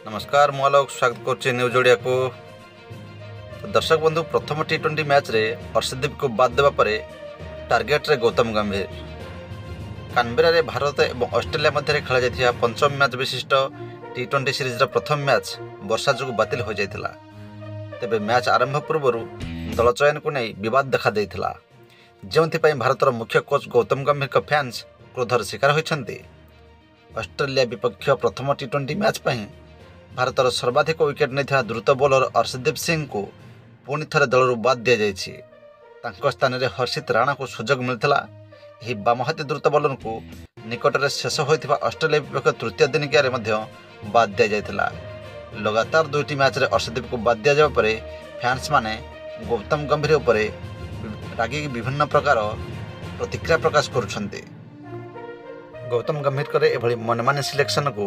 ନମସ୍କାର, ମୁଁ ଆଲୋକ, ସ୍ୱାଗତ କରୁଛି ନ୍ୟୁଜ୍ ଓଡ଼ିଆକୁ। ଦର୍ଶକ ବନ୍ଧୁ, ପ୍ରଥମ ଟି-20 ମ୍ୟାଚ୍ରେ ଅର୍ଶଦୀପକୁ ବାଦ୍ ଦେବା ପରେ ଟାର୍ଗେଟ୍ରେ ଗୌତମ ଗମ୍ଭୀର। କାନବେରାରେ ଭାରତ ଏବଂ ଅଷ୍ଟ୍ରେଲିଆ ମଧ୍ୟରେ ଖେଳାଯାଇଥିବା ପଞ୍ଚମ ମ୍ୟାଚ୍ ବିଶିଷ୍ଟ ଟି-20 ସିରିଜ୍ର ପ୍ରଥମ ମ୍ୟାଚ୍ ବର୍ଷା ଯୋଗୁଁ ବାତିଲ ହୋଇଯାଇଥିଲା। ତେବେ ମ୍ୟାଚ୍ ଆରମ୍ଭ ପୂର୍ବରୁ ଦଳ ଚୟନକୁ ନେଇ ବିବାଦ ଦେଖାଦେଇଥିଲା, ଯେଉଁଥିପାଇଁ ଭାରତର ମୁଖ୍ୟ କୋଚ୍ ଗୌତମ ଗମ୍ଭୀରଙ୍କ ଫ୍ୟାନ୍ସ କ୍ରୋଧର ଶିକାର ହୋଇଛନ୍ତି। ଅଷ୍ଟ୍ରେଲିଆ ବିପକ୍ଷ ପ୍ରଥମ ଟି-20 ମ୍ୟାଚ୍ ପାଇଁ ଭାରତର ସର୍ବାଧିକ ୱିକେଟ୍ ନେଇଥିବା ଦ୍ରୁତ ବୋଲର ଅର୍ଶଦୀପ ସିଂଙ୍କୁ ପୁଣି ଥରେ ଦଳରୁ ବାଦ୍ ଦିଆଯାଇଛି। ତାଙ୍କ ସ୍ଥାନରେ ହର୍ଷିତ ରାଣାକୁ ସୁଯୋଗ ମିଳିଥିଲା। ଏହି ବାମହାତୀ ଦ୍ରୁତ ବୋଲରଙ୍କୁ ନିକଟରେ ଶେଷ ହୋଇଥିବା ଅଷ୍ଟ୍ରେଲିଆ ବିପକ୍ଷ ତୃତୀୟ ଦିନିକିଆରେ ମଧ୍ୟ ବାଦ୍ ଦିଆଯାଇଥିଲା। ଲଗାତାର ଦୁଇଟି ମ୍ୟାଚ୍ରେ ଅର୍ଶଦୀପକୁ ବାଦ୍ ଦିଆଯିବା ପରେ ଫ୍ୟାନ୍ସମାନେ ଗୌତମ ଗମ୍ଭୀର ଉପରେ ରାଗିକି ବିଭିନ୍ନ ପ୍ରକାର ପ୍ରତିକ୍ରିୟା ପ୍ରକାଶ କରୁଛନ୍ତି। ଗୌତମ ଗମ୍ଭୀରଙ୍କର ଏଭଳି ମନମାନି ସିଲେକ୍ସନକୁ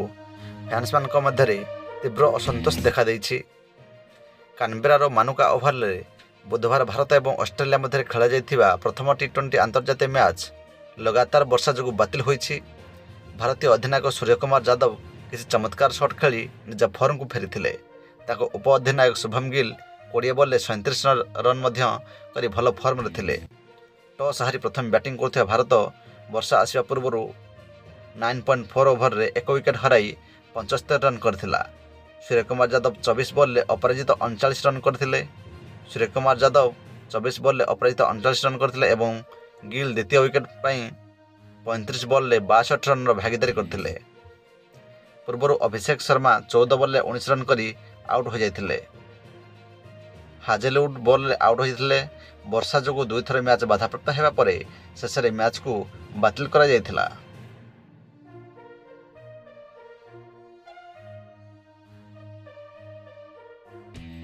ଫ୍ୟାନ୍ସମାନଙ୍କ ମଧ୍ୟରେ ତୀବ୍ର ଅସନ୍ତୋଷ ଦେଖାଦେଇଛି। କାନବେରାର ମାନୁକା ଓଭାଲରେ ବୁଧବାର ଭାରତ ଏବଂ ଅଷ୍ଟ୍ରେଲିଆ ମଧ୍ୟରେ ଖେଳାଯାଇଥିବା ପ୍ରଥମ ଟି-20 ଆନ୍ତର୍ଜାତୀୟ ମ୍ୟାଚ୍ ଲଗାତାର ବର୍ଷା ଯୋଗୁଁ ବାତିଲ ହୋଇଛି। ଭାରତୀୟ ଅଧିନାୟକ ସୂର୍ଯ୍ୟକୁମାର ଯାଦବ କିଛି ଚମତ୍କାର ସଟ୍ ଖେଳି ନିଜ ଫର୍ମକୁ ଫେରିଥିଲେ। ତାଙ୍କ ଉପ ଅଧିନାୟକ ଶୁଭମ ଗିଲ୍ 20 ବଲ୍ରେ 37 ରନ୍ ମଧ୍ୟ କରି ଭଲ ଫର୍ମରେ ଥିଲେ। ଟସ୍ ହାରି ପ୍ରଥମେ ବ୍ୟାଟିଂ କରୁଥିବା ଭାରତ ବର୍ଷା ଆସିବା ପୂର୍ବରୁ 9.4 ଓଭରରେ 1 ୱିକେଟ୍ ହରାଇ 75 ରନ୍ କରିଥିଲା। ସୂର୍ଯ୍ୟକୁମାର ଯାଦବ 24 ବଲ୍ରେ ଅପରାଜିତ 39 ରନ୍ କରିଥିଲେ। ସୂର୍ଯ୍ୟକୁମାର ଯାଦବ 24 ବଲ୍ରେ ଅପରାଜିତ 39 ରନ୍ କରିଥିଲେ ଏବଂ ଗିଲ୍ ଦ୍ୱିତୀୟ ୱିକେଟ୍ ପାଇଁ 35 ବଲ୍ରେ 62 ରନ୍ର ଭାଗିଦାରୀ କରିଥିଲେ। ପୂର୍ବରୁ ଅଭିଷେକ ଶର୍ମା 14 ବଲ୍ରେ 19 ରନ୍ କରି ଆଉଟ୍ ହୋଇଯାଇଥିଲେ। ହାଜେଲଉଡ୍ ବଲ୍ରେ ଆଉଟ୍ ହୋଇଥିଲେ। ବର୍ଷା ଯୋଗୁଁ ଦୁଇଥର ମ୍ୟାଚ୍ ବାଧାପ୍ରାପ୍ତ ହେବା ପରେ ଶେଷରେ ମ୍ୟାଚ୍କୁ ବାତିଲ କରାଯାଇଥିଲା।